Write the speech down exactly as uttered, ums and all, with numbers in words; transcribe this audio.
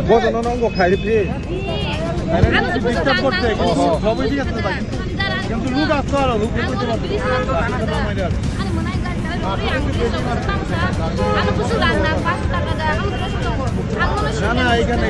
Bodo no nongo khairi pri. Ano disturb korte. Oho. Sobai diya se bhai. Kintu lug asto aro lug ko. Na, na, ekhane.